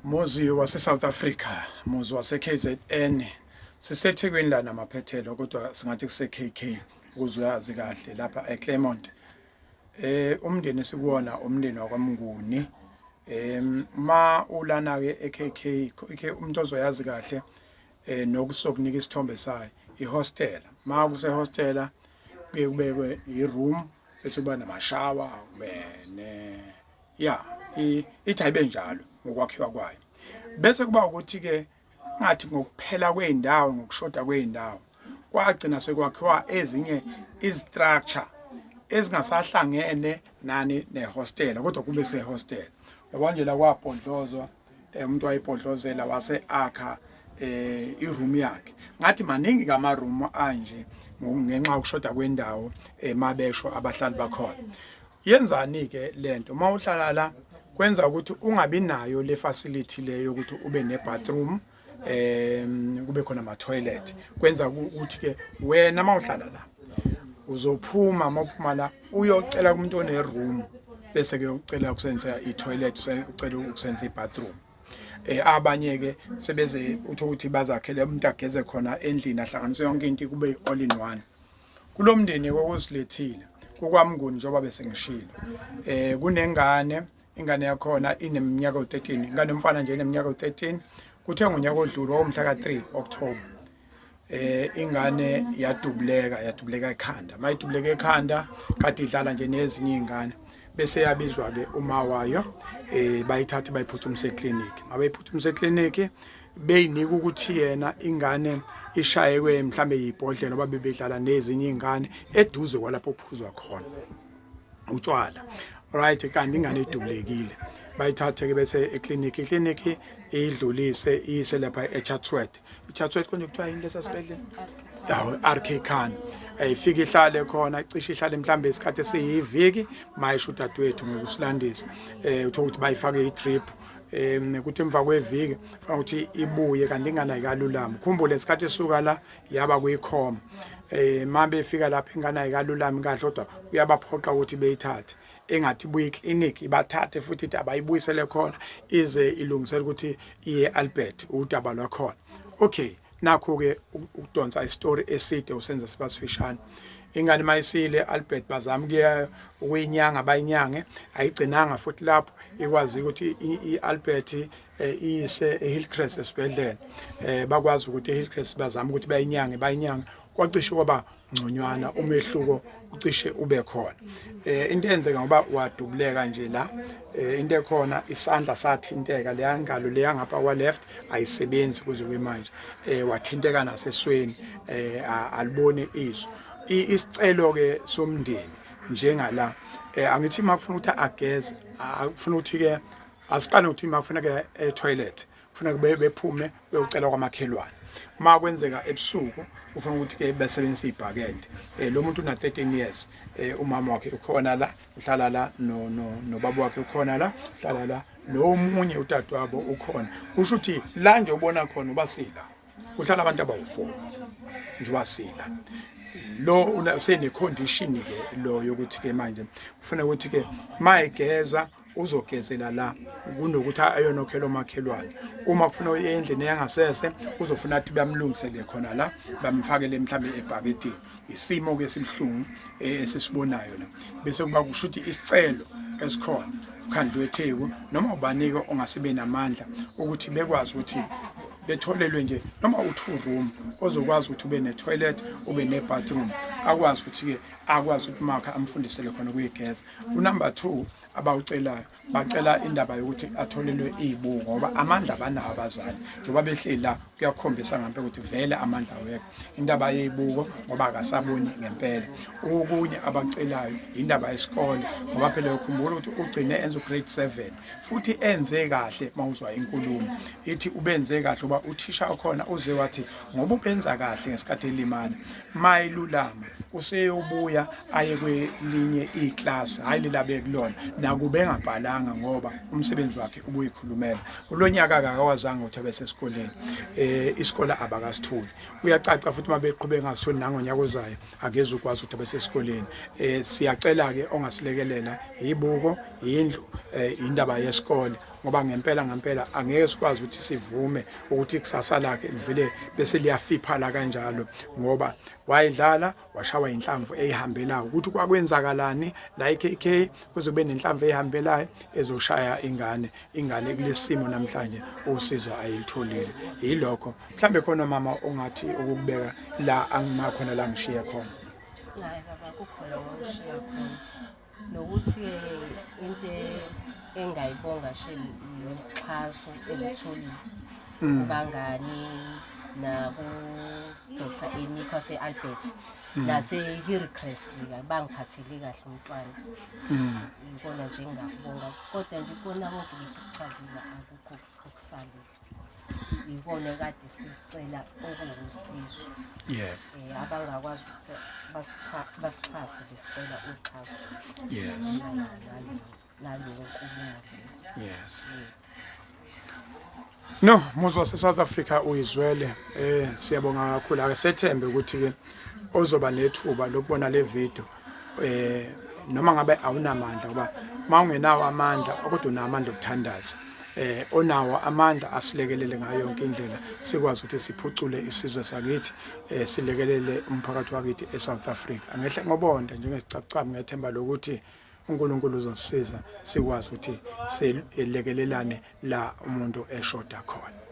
Muzi wase-South Africa, muzi wase-KZN, siseThekwini la namaphethelo kodwa singathi kuse-KK ukuze uyazi kahle lapha eClermont. Umndeni esikuwona umndeni wakwaMnguni. Ma ulana ke eKK ke umuntu ozoyazi kahle nokusokunika isithombe sayo ihostela. Ma kuse hostela kuye kubekwe i-room bese kuba namashawa kube ne ya ithi ayibe njalo ngokwakhiwa kwayo bese kuba ukuthi ke ngathi ngokuphela kweindawo ngokushoda kweindawo kwagcina sekwakhiwa ezinye izistructure ezingasahlangene nani nehostela kodwa kube sehostela yabo nje la kwabhodlozwa umuntu wayibhodlozela wase akha iroom yakhe ngathi maningi kama room anje ngenxa yokushoda kwendawo emabesho abahlali bakhona. Yenzani ke lento uma uhlala la kwenza ukuthi ungabi nayo le facility le yokuthi ube ne bathroom, kube khona ama toilet. Kwenza ukuthi ke wena mawuhlala la uzophuma, mawuphuma la uyocela kumuntu one room, bese ke ucela ukusebenzisa i toilet, ucela ukusebenzisa i bathroom. Abanye ke sebeze utho ukuthi bazakhele umuntu ageze khona endlini, ahlanganise yonke into kube all in one. Kulomndeni kokusilethile kukwamnguni njengoba bese ngishilo, kunengane, ingane yakhona ineminyaka u13, ingane mfana nje ineminyaka u13. Kuthe ngonyaka odlule omhla ka3 October ingane yadubuleka, yadubuleka ekhanda. Mayidubuleka ekhanda kade idlala nje nezinye izingane, bese yabizwa ke uma wayo, bayithathe bayiphuthumise eclinic. Mabayiphuthumisa eclinic beyinika ukuthi yena ingane ishayekwe mhlambe yibhodlela ngoba bebedlala nezinye izingane eduze kwalapho kuphuzwa khona utshwala, right? Kanti ingane idubulekile. Bayithathe ke bese eclinic, iclinic idlulise iyise lapha eChatsworth. iChatsworth konje kuthiwa yini lesa sibhedlela? Yawo RK Khan. Ifike ihlale khona, cishe ihlale mhlambe isikhathi esiyiviki. Mayisho udadewethu ngokusilandisa, uthola ukuthi bayifake i-drip, kuthi emva kweviki fanele ukuthi ibuye, kanti ingane ayikalulami. Khumbule isikhathi esuka la yaba kuyikhoma, mabe efika lapha ingane ayikalulami kahle, kodwa kuyabaphoqa ukuthi beyithathe. Engathi ibuye eclinic ibathathe futhi ithi abayibuyisele khona ize ilungisele ukuthi iye Albert udaba lwakhona. Okay, nakho ke ukudonsa istory eside usenza siba sifishane. Ingane mayisile Albert bazama kuye ukuyinyanga, bayinyange, ayigcinanga futhi lapho, ikwazi ukuthi iAlbert iyise eHillcrest esibhedlela. Bakwazi ukuthi eHillcrest bazama ukuthi bayinyange, bayinyange, kwacishe kwaba ngconywana, umehluko ucishe ube khona. Into eyenzeka ngoba wadubuleka nje la, into ekhona isandla sathinteka, leya ngalo leya ngapha kwa left ayisebenzi kuze kwemanje. Wathinteka nasesweni, aliboni iso. Isicelo ke somndeni njengala, angithi makufuna ukuthi ageze, akufuna ukuthi ke asiqale ukuthi makufuneka e toilet kufuneka bephume beyocela kwamakhelwane. Uma kwenzeka ebusuku ufuna ukuthi ke besebenzise ibhakede. Lo muntu una 13 years, umama wakhe ukhona la, uhlala la, no no nobaba wakhe ukhona la, uhlala la, lo omunye udadewabo ukhona. Kusho ukuthi la nje ubona khona ubasila kuhlala abantu abawu4 nje wasila lo usene condition ke lo yokuthi ke manje kufuna ukuthi ke mayigeza uzogezela la kunokuthi ayonokhela omakhelwane. Uma kufuna endlini yangasese uzofuna athi bamlungisele khona la, bamfakele mhlambe ebhaketini. Isimo ke sibuhlungu esisibonayo la. Bese kuba kusho ukuthi isicelo esikhona ukhandlu weTheku noma ubanike ongasibe namandla ukuthi bekwazi ukuthi betholelwe nje noma u-two room ozokwazi ukuthi ube ne-toilet, ube ne-bathroom, akwazi ukuthi-ke akwazi ukuthi makhe amfundisele khona ukuyigeza. Unumber 2 abawucelayo, bacela indaba yokuthi atholelwe izibuko ngoba amandla abanawo abazali njengoba behleli la, kuyakhombisa ngempela ukuthi vele amandla awekho. Indaba yezibuko ngoba akasaboni ngempela. Okunye abakucelayo indaba yesikole ngoba phela ukhumbula ukuthi ugcine enza ugrade 7 futhi enze kahle. Mawuzwa inkulumo ithi ubenze kahle ngoba uthisha okhona uze wathi ngoba ubenza kahle ngesikhathi elimala, mayilulama useyobuya aye kwelinye iclass, hayi lelabe kulona, nakube engabhalanga ngoba umsebenzi wakhe ubuyikhulumela. Kulonyaka akawazanga ukuthi abe sesikoleni, isikole abakasitholi. Kuyacaca futhi uma beqhubeka ngasitholi nangonyaka ozayo akeze ukwazi ukuthi abe sesikoleni. Siyacela ke ongasilekelela ibuko, indlu, indaba yesikole. Ngoba ngempela ngempela angeke sikwazi ukuthi sivume ukuthi ikusasa lakhe livele bese liyafiphala kanjalo, ngoba wayedlala washawa inhlamvu eyihambelayo. Ukuthi kwakwenzakalani la iKK kuzobe nenhlamvu eyihambelayo ezoshaya ingane, ingane kulesimo namhlanje usizo ayilitholile. Yilokho mhlambe khona mama ongathi ukubeka la angima khona, la ngishiye khona. Hayi baba, kukhona ngishiya khona, nokuthi into engayibonga shame uxhaso elitholile kubangani naku Dr Enikho ase-Albert nase-Hillcrest, bangiphathele kahle umntwana. Ikona nje engingakubonga, kodwa nje kona konke besikuchazile, akukho okusalile. Ikona kade sicela okuwusizo abangakwazi ukuthi basixhase, besicela uxhaso nalowo nkulumo leyo. Yes. No, muzwa se South Africa, uyizwele. Siyabonga kakhulu. Ake sethembe ukuthi ke ozoba nethuba lokubona le video, noma ngabe awunamandla, ngoba mawungenawo amandla kodwa unamandla okuthandaza, onawo amandla asilekelele ngayo yonke indlela, sikwazi ukuthi siphucule isizwe sakithi, silekelele umphakathi wakithi eSouth Africa. Angehle ngobonda njengesicabucabu, ngethemba lokuthi uNkulunkulu uzosisiza sikwazi ukuthi silekelelane la umuntu eshoda khona.